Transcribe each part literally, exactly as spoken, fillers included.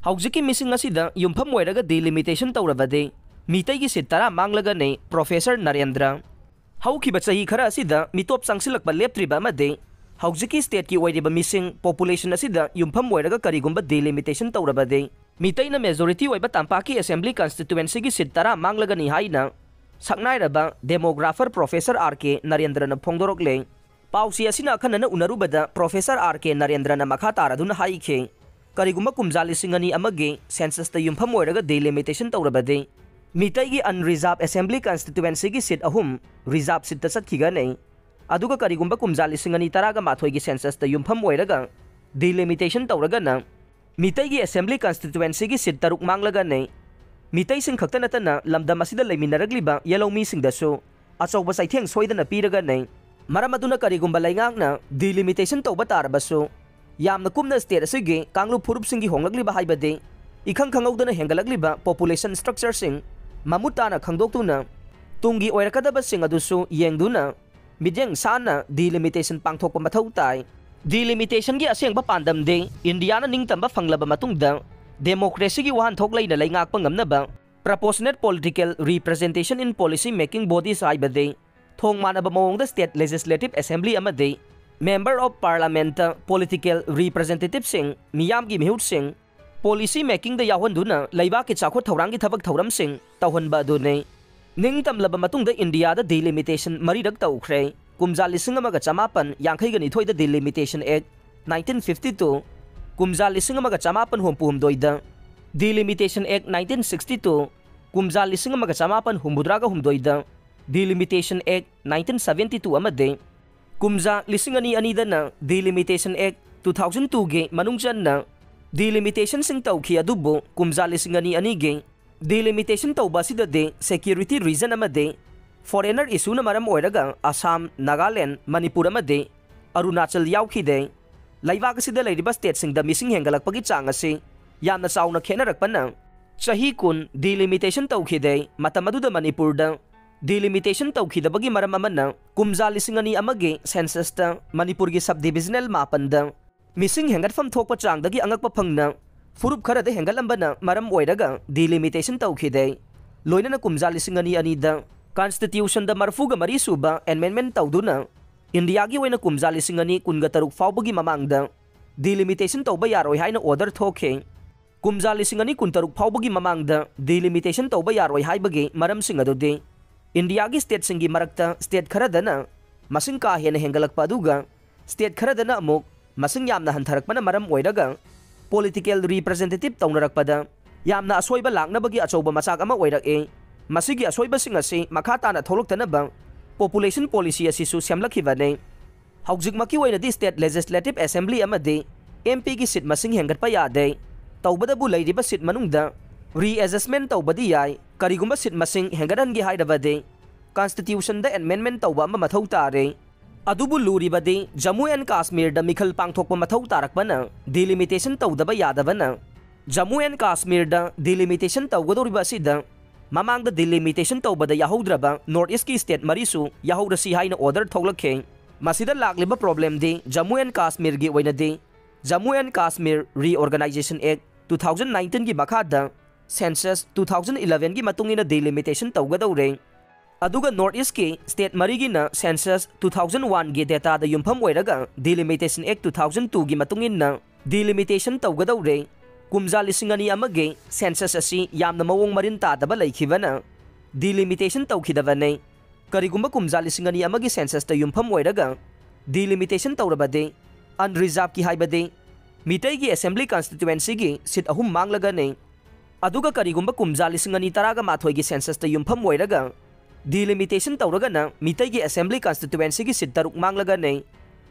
ꯍꯧꯖꯤꯛꯀꯤ ꯃꯤꯁꯤꯡ ꯑꯁꯤꯗ ꯌꯨꯝꯐꯝ ꯑꯣꯏꯔꯒ ꯗꯤꯂꯤꯃꯤꯇꯦꯁꯟ ꯇꯧꯔꯕꯗꯤ ꯃꯤꯇꯩꯒꯤ ꯁꯤꯠ ꯇꯔꯥ ꯃꯥꯡꯂꯒꯅꯤ ꯄ꯭ꯔꯣꯐꯦꯁꯔ ꯅꯔꯦꯟꯗ꯭ꯔ꯫ ꯍꯧꯈꯤꯕ ꯆꯍꯤ ꯈꯔ ꯑꯁꯤꯗ ꯃꯤꯇꯣꯞ ꯆꯪꯁꯤꯜꯂꯛꯄ ꯂꯦꯞꯇ꯭ꯔꯤꯕ ꯑꯃꯗꯤ ꯍꯧꯖꯤꯛꯀꯤ ꯁ꯭ꯇꯦꯠꯀꯤ ꯑꯣꯏꯔꯤꯕ ꯃꯤꯁꯤꯡ ꯄꯣꯄꯨꯂꯦꯁꯟ ꯑꯁꯤꯗ ꯌꯨꯝꯐꯝ ꯑꯣꯏꯔꯒ ꯀꯔꯤꯒꯨꯝꯕ ꯗꯤꯂꯤꯃꯤꯇꯦꯁꯟ ꯇꯧꯔꯕꯗꯤ ꯃꯤꯇꯩꯅ ꯃꯦꯖꯣꯔꯤꯇꯤ ꯑꯣꯏꯕ ꯇꯝꯄꯥꯛꯀꯤ ꯑꯦꯁꯦꯝꯕ꯭ꯂꯤ ꯀꯟꯁꯇꯤꯇ꯭ꯌꯨꯑꯦꯟꯁꯤꯒꯤ ꯁꯤꯠ ꯇꯔꯥ ꯃꯥꯡꯂꯒꯅꯤ ꯍꯥꯏꯅ ꯁꯛꯅꯥꯏꯔꯕ ꯗꯦꯃꯣꯒ꯭ꯔꯥꯐꯔ ꯄ꯭ꯔꯣꯐꯦꯁꯔ ꯑꯥꯔ ꯀꯦ ꯅꯔꯦꯟꯗ꯭ꯔꯅ ꯐꯣꯡꯗꯣꯔꯛꯂꯦ꯫ ꯄꯥꯎꯆꯦ ꯑꯁꯤꯅ ꯑꯈꯟꯅꯅ ꯎꯅꯔꯨꯕꯗ ꯄ꯭ꯔꯣꯐꯦꯁꯔ ꯑꯥꯔ ꯀꯦ ꯅꯔꯦꯟꯗ꯭ꯔꯅ ꯃꯈꯥ ꯇꯥꯔꯗꯨꯅ ꯍꯥꯏꯈꯤ, ꯀꯔꯤꯒꯨꯝꯕ ꯀꯨꯝꯖꯥ ꯂꯤꯁꯤꯡ ꯑꯅꯤ ꯑꯃꯒꯤ ꯁꯦꯟꯁꯁꯇ ꯌꯨꯝꯐꯝ ꯑꯣꯏꯔꯒ ꯗꯤꯂꯤꯃꯤꯇꯦꯁꯟ ꯇꯧꯔꯕꯗꯤ ꯃꯤꯇꯩꯒꯤ ꯑꯟꯔꯤꯖꯥꯔꯚ ꯑꯦꯁꯦꯝꯕ꯭ꯂꯤ ꯀꯟꯁꯇꯤꯇ꯭ꯌꯨꯑꯦꯟꯁꯤꯒꯤ ꯁꯤꯠ ꯑꯍꯨꯝ ꯔꯤꯖꯥꯔꯚ ꯁꯤꯠꯇ ꯆꯠꯈꯤꯒꯅꯤ꯫ ꯑꯗꯨꯒ ꯀꯔꯤꯒꯨꯝꯕ ꯀꯨꯝꯖꯥ ꯂꯤꯁꯤꯡ ꯑꯅꯤ ꯇꯔꯥꯒ ꯃꯥꯊꯣꯏꯒꯤ ꯁꯦꯟꯁꯁꯇ ꯌꯨꯝꯐꯝ ꯑꯣꯏꯔꯒ ꯗꯤꯂꯤꯃꯤꯇꯦꯁꯟ ꯇꯧꯔꯒꯅ ꯃꯤꯇꯩꯒꯤ ꯑꯦꯁꯦꯝꯕ꯭ꯂꯤ ꯀꯟꯁꯇꯤꯇ꯭ꯌꯨꯑꯦꯟꯁꯤꯒꯤ ꯁꯤꯠ ꯇꯔꯨꯛ ꯃꯥꯡꯂꯒꯅꯤ꯫ ꯃꯤꯇꯩꯁꯤꯡ ꯈꯛꯇ ꯅꯠꯇꯅ ꯂꯝꯗꯝ ꯑꯁꯤꯗ ꯂꯩꯃꯤꯟꯅꯔꯛꯂꯤꯕ ꯌꯦꯜꯍꯧꯃꯤꯁꯤꯡꯗꯁꯨ ꯑꯆꯧꯕ ꯆꯩꯊꯦꯡ ꯁꯣꯏꯗꯅ ꯄꯤꯔꯒꯅꯤ꯫ ꯃꯔꯝ ꯑꯗꯨꯅ ꯀꯔꯤꯒꯨꯝꯕ ꯂꯩꯉꯥꯛꯅ ꯗꯤꯂꯤꯃꯤꯇꯦꯁꯟ ꯇꯧꯕ ꯇꯥꯔꯕꯁꯨ ꯌꯥꯝꯅ ꯀꯨꯞꯅ ꯁ꯭ꯇꯦꯠ ꯑꯁꯤꯒꯤ ꯀꯥꯡꯂꯨꯞ ꯐꯨꯔꯨꯞꯁꯤꯡꯒꯤ ꯍꯣꯡꯂꯛꯂꯤꯕ ꯍꯥꯏꯕꯗꯤ ꯏꯈꯪ ꯈꯪꯍꯧꯗꯅ ꯍꯦꯟꯒꯠꯂꯛꯂꯤꯕ ꯄꯣꯄꯨꯂꯦꯁꯟ ꯁ꯭ꯇ꯭ꯔꯛꯆꯔꯁꯤꯡ ꯃꯃꯨꯠ ꯇꯥꯅ ꯈꯪꯗꯣꯛꯇꯨꯅ ꯇꯨꯡꯒꯤ ꯑꯣꯏꯔꯛꯀꯗꯕꯁꯤꯡ ꯑꯗꯨꯁꯨ ꯌꯦꯡꯗꯨꯅ ꯃꯤꯠꯌꯦꯡ ꯁꯥꯟꯅ ꯗꯤꯂꯤꯃꯤꯇꯦꯁꯟ ꯄꯥꯡꯊꯣꯛꯄ ꯃꯊꯧ ꯇꯥꯏ꯫ ꯗꯤꯂꯤꯃꯤꯇꯦꯁꯟꯒꯤ ꯑꯁꯦꯡꯕ ꯄꯥꯟꯗꯝꯗꯤ ꯏꯟꯗꯤꯌꯥꯅ ꯅꯤꯡꯇꯝꯕ ꯐꯪꯂꯕ ꯃꯇꯨꯡꯗ ꯗꯦꯃꯣꯀ꯭ꯔꯦꯁꯤꯒꯤ ꯋꯥꯍꯟꯊꯣꯛ ꯂꯩꯅ ꯂꯩꯉꯥꯛꯄ ꯉꯝꯅꯕ proportionate political representation in policy making bodies ꯍꯥꯏꯕꯗꯤ ꯊꯣꯡ ꯃꯥꯟꯅꯕ ꯃꯑꯣꯡꯗ ꯁ꯭ꯇꯦꯠ ꯂꯦꯖꯤꯁꯂꯦꯇꯤꯚ ꯑꯦꯁꯦꯝꯕ꯭ꯂꯤ ꯑꯃꯗꯤ ꯃꯦꯝꯕꯔ ꯑꯣꯐ ꯄꯥꯔꯂꯥꯃꯦꯟꯠꯇ ꯄꯣꯂꯤꯇꯤꯀꯦꯜ ꯔꯤꯄ꯭ꯔꯖꯦꯟꯇꯦꯇꯤꯚꯁꯤꯡ, ꯃꯤꯌꯥꯝꯒꯤ ꯃꯤꯍꯨꯠꯁꯤꯡ, ꯄꯣꯂꯤꯁꯤ ꯃꯦꯀꯤꯡꯗ ꯌꯥꯎꯍꯟꯗꯨꯅ ꯂꯩꯕꯥꯛꯀꯤ ꯆꯥꯎꯈꯠ ꯊꯧꯔꯥꯡꯒꯤ ꯊꯕꯛ ꯊꯧꯔꯝꯁꯤꯡ ꯇꯧꯍꯟꯕ ꯑꯗꯨꯅꯤ꯫ ꯅꯤꯡꯇꯝꯂꯕ ꯃꯇꯨꯡꯗ ꯏꯟꯗꯤꯌꯥꯗ ꯗꯤꯂꯤꯃꯤꯇꯦꯁꯟ ꯃꯔꯤꯔꯛ ꯇꯧꯈ꯭ꯔꯦ꯫ ꯀꯨꯝꯖꯥ ꯂꯤꯁꯤꯡ ꯑꯃꯒ ꯆꯃꯥꯄꯟ ꯌꯥꯡꯈꯩꯒ ꯅꯤꯊꯣꯏꯗ ꯗꯤꯂꯤꯃꯤꯇꯦꯁꯟ ꯑꯦꯛ ꯅꯥꯏꯟꯇꯤꯟ ꯐꯤꯐꯇꯤ ꯇꯨ, ꯀꯨꯝꯖꯥ ꯂꯤꯁꯤꯡ ꯑꯃꯒ ꯆꯃꯥꯄꯟ ꯍꯨꯝꯐꯨ ꯍꯨꯝꯗꯣꯏꯗ ꯗꯤꯂꯤꯃꯤꯇꯦꯁꯟ ꯑꯦꯛ ꯅꯥꯏꯟꯇꯤꯟ ꯁꯤꯛꯁꯇꯤ ꯇꯨ, ꯀꯨꯝꯖꯥ ꯂꯤꯁꯤꯡ ꯑꯃꯒ ꯆꯃꯥꯄꯟ ꯍꯨꯝꯐꯨꯇꯔꯥꯒ ꯍꯨꯝꯗꯣꯏꯗ ꯗꯤꯂꯤꯃꯤꯇꯦꯁꯟ ꯑꯦꯛ ꯅꯥꯏꯟꯇꯤꯟ ꯁꯕꯦꯟꯇꯤ ꯇꯨ ꯑꯃꯗꯤ ꯀꯨꯝꯖꯥ ꯂꯤꯁꯤꯡ ꯑꯅꯤ ꯑꯅꯤꯗꯅ ꯗꯤꯂꯤꯃꯤꯇꯦꯁꯟ ꯑꯦꯛ ꯇꯨ ꯊꯥꯎꯖꯟ ꯇꯨꯒꯤ ꯃꯅꯨꯡ ꯆꯟꯅ ꯗꯤꯂꯤꯃꯤꯇꯦꯁꯟꯁꯤꯡ ꯇꯧꯈꯤ꯫ ꯑꯗꯨꯕꯨ ꯀꯨꯝꯖꯥ ꯂꯤꯁꯤꯡ ꯑꯅꯤ ꯑꯅꯤꯒꯤ ꯗꯤꯂꯤꯃꯤꯇꯦꯁꯟ ꯇꯧꯕ ꯑꯁꯤꯗꯗꯤ ꯁꯦꯀ꯭ꯌꯨꯔꯤꯇꯤ ꯔꯤꯖꯟ ꯑꯃꯗꯤ ꯐꯣꯔꯦꯅꯔ ꯏꯁꯨꯅ ꯃꯔꯝ ꯑꯣꯏꯔꯒ ꯑꯁꯥꯝ, ꯅꯥꯒꯥꯂꯦꯟ, ꯃꯅꯤꯄꯨꯔ ꯑꯃꯗꯤ ꯑꯔꯨꯅꯥꯆꯜ ꯌꯥꯎꯈꯤꯗꯦ꯫ ꯂꯩꯕꯥꯛ ꯑꯁꯤꯗ ꯂꯩꯔꯤꯕ ꯁ꯭ꯇꯦꯠꯁꯤꯡꯗ ꯃꯤꯁꯤꯡ ꯍꯦꯟꯒꯠꯂꯛꯄꯒꯤ ꯆꯥꯡ ꯑꯁꯤ ꯌꯥꯝꯅ ꯆꯥꯎꯅ ꯈꯦꯠꯅꯔꯛꯄꯅ ꯆꯍꯤ ꯀꯨꯟ ꯗꯤꯂꯤꯃꯤꯇꯦꯁꯟ ꯇꯧꯈꯤꯗꯦ꯫ ꯃꯇꯝ ꯑꯗꯨꯗ ꯃꯅꯤꯄꯨꯔꯗ ꯗꯤꯂꯤꯃꯤꯇꯦꯁꯟ ꯇꯧꯈꯤꯗꯕꯒꯤ ꯃꯔꯝ ꯑꯃꯅ ꯀꯨꯝꯖꯥ ꯂꯤꯁꯤꯡ ꯑꯅꯤ ꯑꯃꯒꯤ ꯁꯦꯟꯁꯁꯇ ꯃꯅꯤꯄꯨꯔꯒꯤ ꯁꯕ ꯗꯤꯕꯤꯖꯅꯦꯜ ꯃꯥꯄꯟꯗ ꯃꯤꯁꯤꯡ ꯍꯦꯟꯒꯠꯐꯝ ꯊꯣꯛꯄ ꯆꯥꯡꯗꯒꯤ ꯑꯉꯛꯄ ꯐꯪꯅ ꯐꯨꯔꯨꯞ ꯈꯔꯗ ꯍꯦꯟꯒꯠꯂꯝꯕꯅ ꯃꯔꯝ ꯑꯣꯏꯔꯒ delimitation ꯇꯧꯈꯤꯗꯦ꯫ ꯂꯣꯏꯅꯅ ꯀꯨꯝꯖꯥ ꯂꯤꯁꯤꯡ ꯑꯅꯤ ꯑꯅꯤꯗ Constitutionꯗ ꯃꯔꯤꯐꯨꯒ ꯃꯔꯤ ꯁꯨꯕ amendment ꯇꯧꯗꯨꯅ ꯏꯟꯗꯤꯌꯥꯒꯤ ꯑꯣꯏꯅ ꯀꯨꯝꯖꯥ ꯂꯤꯁꯤꯡ ꯑꯅꯤ ꯀꯨꯟꯒ ꯇꯔꯨꯛ ꯐꯥꯎꯕꯒꯤ ꯃꯃꯥꯡꯗ delimitation ꯇꯧꯕ ꯌꯥꯔꯣꯏ ꯍꯥꯏꯅ order ꯊꯣꯛꯈꯤ꯫ ꯀꯨꯝꯖꯥ ꯂꯤꯁꯤꯡ ꯑꯅꯤ ꯀꯨꯟꯇꯔꯨꯛ ꯐꯥꯎꯕꯒꯤ ꯃꯃꯥꯡꯗ delimitation ꯇꯧꯕ ꯌꯥꯔꯣꯏ ꯍꯥꯏꯕꯒꯤ ꯃꯔꯝꯁꯤꯡ ꯑꯗꯨꯗꯤ ꯏꯟꯗꯤꯌꯥꯒꯤ stateꯁꯤꯡꯒꯤ ꯃꯔꯛꯇ state ꯈꯔꯗꯅ ꯃꯁꯤꯡ ꯀꯥ ꯍꯦꯟꯅ ꯍꯦꯟꯒꯠꯂꯛꯄ ꯑꯗꯨꯒ state ꯈꯔꯗꯅ ꯑꯃꯨꯛ ꯃꯁꯤꯡ ꯌꯥꯝꯅ ꯍꯟꯊꯔꯛꯄꯅ ꯃꯔꯝ ꯑꯣꯏꯔꯒ political representative ꯇꯧꯅꯔꯛꯄꯗ ꯌꯥꯝꯅ ꯑꯁꯣꯏꯕ ꯂꯥꯛꯅꯕꯒꯤ ꯑꯆꯧꯕ ꯃꯆꯥꯛ ꯑꯃ ꯑꯣꯏꯔꯛꯏ꯫ ꯃꯁꯤꯒꯤ ꯑꯁꯣꯏꯕꯁꯤꯡ ꯑꯁꯤ ꯃꯈꯥ ꯇꯥꯅ ꯊꯣꯛꯂꯛꯇꯅꯕ population policy ꯑꯁꯤꯁꯨ ꯁꯦꯝꯂꯛꯈꯤꯕꯅꯤ꯫ ꯍꯧꯖꯤꯛꯃꯛꯀꯤ ꯑꯣꯏꯅꯗꯤ state legislative assembly ꯑꯃꯗꯤ MPꯒꯤ seat ꯃꯁꯤꯡ ꯍꯦꯟꯒꯠꯄ ꯌꯥꯗꯦ꯫ ꯇꯧꯕꯗꯕꯨ ꯂꯩꯔꯤꯕ seat ꯃꯅꯨꯡꯗ readjustment ꯇꯧꯕꯗꯤ ꯌꯥꯏ, ꯀꯔꯤꯒꯨꯝꯕ seat ꯃꯁꯤꯡ ꯍꯦꯟꯒꯠꯍꯟꯒꯦ ꯍꯥꯏꯔꯕꯗꯤ Constitutionꯗ amendment ꯇꯧꯕ ꯑꯃ ꯃꯊꯧ ꯇꯥꯔꯦ꯫ ꯑꯗꯨꯕꯨ ꯂꯨꯔꯤꯕꯗꯤ Jammu and Kashmirꯗ ꯃꯤꯈꯜ ꯄꯥꯡꯊꯣꯛꯄ ꯃꯊꯧ ꯇꯥꯔꯛꯄꯅ delimitation ꯇꯧꯗꯕ ꯌꯥꯗꯕꯅ Jammu and Kashmirꯗ delimitation ꯇꯧꯒꯗꯧꯔꯤꯕ ꯑꯁꯤꯗ ꯃꯃꯥꯡꯗ delimitation ꯇꯧꯕꯗ ꯌꯥꯍꯧꯗ꯭ꯔꯕ North Eastꯀꯤ state ꯃꯔꯤꯁꯨ ꯌꯥꯍꯧꯔꯁꯤ ꯍꯥꯏꯅ order ꯊꯣꯛꯂꯛꯈꯤ꯫ ꯃꯁꯤꯗ ꯂꯥꯛꯂꯤꯕ problemꯗꯤ Jammu and Kashmirꯒꯤ ꯑꯣꯏꯅꯗꯤ Jammu and Kashmir Reorganisation Act two thousand nineteenꯒꯤ ꯃꯈꯥꯗ census two thousand elevenꯒꯤ ꯃꯇꯨꯡ ꯏꯟꯅ delimitation ꯇꯧꯒꯗꯧꯔꯦ꯫ ꯑꯗꯨꯒ North Eastꯀꯤ state ꯃꯔꯤꯒꯤꯅ census two thousand oneꯒꯤ dataꯗ ꯌꯨꯝꯐꯝ ꯑꯣꯏꯔꯒ Delimitation Act two thousand twoꯒꯤ ꯃꯇꯨꯡ ꯏꯟꯅ delimitation ꯇꯧꯒꯗꯧꯔꯦ꯫ ꯀꯨꯝꯖꯥ ꯂꯤꯁꯤꯡ ꯑꯅꯤ ꯑꯃꯒꯤ census ꯑꯁꯤ ꯌꯥꯝꯅ ꯃꯑꯣꯡ ꯃꯔꯤꯟ ꯇꯥꯗꯕ ꯂꯩꯈꯤꯕꯅ delimitation ꯇꯧꯈꯤꯗꯕꯅꯤ꯫ ꯀꯔꯤꯒꯨꯝꯕ ꯀꯨꯝꯖꯥ ꯂꯤꯁꯤꯡ ꯑꯅꯤ ꯑꯃꯒꯤ censusꯇ ꯌꯨꯝꯐꯝ ꯑꯣꯏꯔꯒ delimitation ꯇꯧꯔꯕꯗꯤ unreservedꯀꯤ ꯍꯥꯏꯕꯗꯤ ꯃꯤꯇꯩꯒꯤ assembly constituencyꯒꯤ seat ꯑꯍꯨꯝ ꯃꯥꯡꯂꯒꯅꯤ꯫ ꯑꯗꯨꯒ ꯀꯔꯤꯒꯨꯝꯕ ꯀꯨꯝꯖꯥ ꯂꯤꯁꯤꯡ ꯑꯅꯤ ꯇꯔꯥꯒ ꯃꯥꯊꯣꯏꯒꯤ censusꯇ ꯌꯨꯝꯐꯝ ꯑꯣꯏꯔꯒ delimitation ꯇꯧꯔꯒꯅ ꯃꯤꯇꯩꯒꯤ assembly constituencyꯒꯤ seat ꯇꯔꯨꯛ ꯃꯥꯡꯂꯒꯅꯤ꯫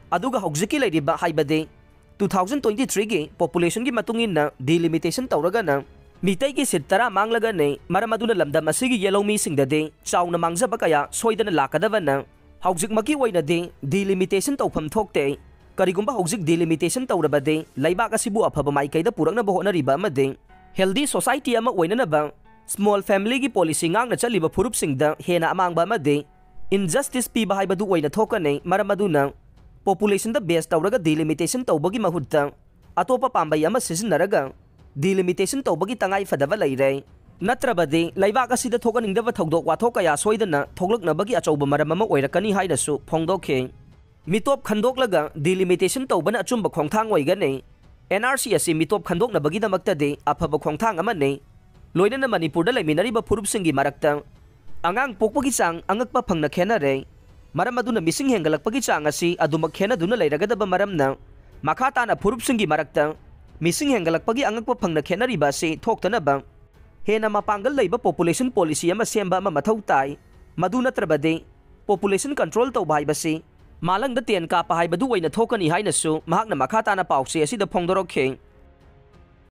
ꯑꯗꯨꯒ ꯍꯧꯖꯤꯛꯀꯤ ꯂꯩꯔꯤꯕ ꯍꯥꯏꯕꯗꯤ two thousand twenty threeꯒꯤ populationꯒꯤ ꯃꯇꯨꯡ ꯏꯟꯅ delimitation ꯇꯧꯔꯒꯅ ꯃꯤꯇꯩꯒꯤ seat ꯇꯔꯥ ꯃꯥꯡꯂꯒꯅꯤ꯫ ꯃꯔꯝ ꯑꯗꯨꯅ ꯂꯝꯗꯝ ꯑꯁꯤꯒꯤ ꯌꯦꯜꯍꯧꯃꯤꯁꯤꯡꯗꯗꯤ ꯆꯥꯎꯅ ꯃꯥꯡꯖꯕ ꯀꯌꯥ ꯁꯣꯏꯗꯅ ꯂꯥꯛꯀꯗꯕꯅ ꯍꯧꯖꯤꯛꯃꯛꯀꯤ ꯑꯣꯏꯅꯗꯤ delimitation ꯇꯧꯐꯝ ꯊꯣꯛꯇꯦ꯫ ꯀꯔꯤꯒꯨꯝꯕ ꯍꯧꯖꯤꯛ delimitation ꯇꯧꯔꯕꯗꯤ ꯂꯩꯕꯥꯛ ꯑꯁꯤꯕꯨ ꯑꯐꯕ ꯃꯥꯏꯀꯩꯗ ꯄꯨꯔꯛꯅꯕ ꯍꯣꯠꯅꯔꯤꯕ ꯑꯃꯗꯤ healthy society ꯑꯃ ꯑꯣꯏꯅꯅꯕ small familyꯒꯤ policy ꯉꯥꯛꯅ ꯆꯠꯂꯤꯕ ꯐꯨꯔꯨꯞꯁꯤꯡꯗ ꯍꯦꯟꯅ ꯑꯃꯥꯡꯕ ꯑꯃꯗꯤ injustice ꯄꯤꯕ ꯍꯥꯏꯕꯗꯨ ꯑꯣꯏꯅ ꯊꯣꯛꯀꯅꯤ꯫ ꯃꯔꯝ ꯑꯗꯨꯅ populationꯗ base ꯇꯧꯔꯒ delimitation ꯇꯧꯕꯒꯤ ꯃꯍꯨꯠꯇ ꯑꯇꯣꯞꯄ ꯄꯥꯝꯕꯩ ꯑꯃ ꯁꯤꯖꯤꯟꯅꯔꯒ delimitation ꯇꯧꯕꯒꯤ ꯇꯉꯥꯏ ꯐꯗꯕ ꯂꯩꯔꯦ꯫ ꯅꯠꯇ꯭ꯔꯕꯗꯤ ꯂꯩꯕꯥꯛ ꯑꯁꯤꯗ ꯊꯣꯛꯍꯟꯅꯤꯡꯗꯕ ꯊꯧꯗꯣꯛ ꯋꯥꯊꯣꯛ ꯀꯌꯥ ꯁꯣꯏꯗꯅ ꯊꯣꯛꯂꯛꯅꯕꯒꯤ ꯑꯆꯧꯕ ꯃꯔꯝ ꯑꯃ ꯑꯣꯏꯔꯛꯀꯅꯤ ꯍꯥꯏꯅꯁꯨ ꯐꯣꯡꯗꯣꯛꯈꯤ꯫ ꯃꯤꯇꯣꯞ ꯈꯟꯗꯣꯛꯂꯒ delimitation ꯇꯧꯕꯅ ꯑꯆꯨꯝꯕ ꯈꯣꯡꯊꯥꯡ ꯑꯣꯏꯒꯅꯤ꯫ ꯑꯦꯟ ꯑꯥꯔ ꯁꯤ ꯑꯁꯤ ꯃꯤꯇꯣꯞ ꯈꯟꯗꯣꯛꯅꯕꯒꯤꯗꯃꯛꯇꯗꯤ ꯑꯐꯕ ꯈꯣꯡꯊꯥꯡ ꯑꯃꯅꯤ꯫ ꯂꯣꯏꯅꯅ ꯃꯅꯤꯄꯨꯔꯗ ꯂꯩꯃꯤꯟꯅꯔꯤꯕ ꯐꯨꯔꯨꯞꯁꯤꯡꯒꯤ ꯃꯔꯛꯇ ꯑꯉꯥꯡ ꯄꯣꯛꯄꯒꯤ ꯆꯥꯡ ꯑꯉꯛꯄ ꯐꯪꯅ ꯈꯦꯠꯅꯔꯦ꯫ ꯃꯔꯝ ꯑꯗꯨꯅ ꯃꯤꯁꯤꯡ ꯍꯦꯟꯒꯠꯂꯛꯄꯒꯤ ꯆꯥꯡ ꯑꯁꯤ ꯑꯗꯨꯃꯛ ꯈꯦꯠꯅꯗꯨꯅ ꯂꯩꯔꯒꯗꯕ ꯃꯔꯝꯅ ꯃꯈꯥ ꯇꯥꯅ ꯐꯨꯔꯨꯞꯁꯤꯡꯒꯤ ꯃꯔꯛꯇ ꯃꯤꯁꯤꯡ ꯍꯦꯟꯒꯠꯂꯛꯄꯒꯤ ꯑꯉꯛꯄ ꯐꯪꯅ ꯈꯦꯠꯅꯔꯤꯕ ꯑꯁꯤ ꯊꯣꯛꯇꯅꯕ ꯍꯦꯟꯅ ꯃꯄꯥꯡꯒꯜ ꯂꯩꯕ population policy ꯑꯃ ꯁꯦꯝꯕ ꯑꯃ ꯃꯊꯧ ꯇꯥꯏ꯫ ꯃꯗꯨ ꯅꯠꯇ꯭ꯔꯕꯗꯤ population control ꯇꯧꯕ ꯍꯥꯏꯕꯁꯤ ꯃꯥꯂꯪꯗ ꯇꯦꯟ ꯀꯥꯞꯄ ꯍꯥꯏꯕꯗꯨ ꯑꯣꯏꯅ ꯊꯣꯛꯀꯅꯤ ꯍꯥꯏꯅꯁꯨ ꯃꯍꯥꯛꯅ ꯃꯈꯥ ꯇꯥꯅ ꯄꯥꯎꯆꯦ ꯑꯁꯤꯗ ꯐꯣꯡꯗꯣꯔꯛꯈꯤ꯫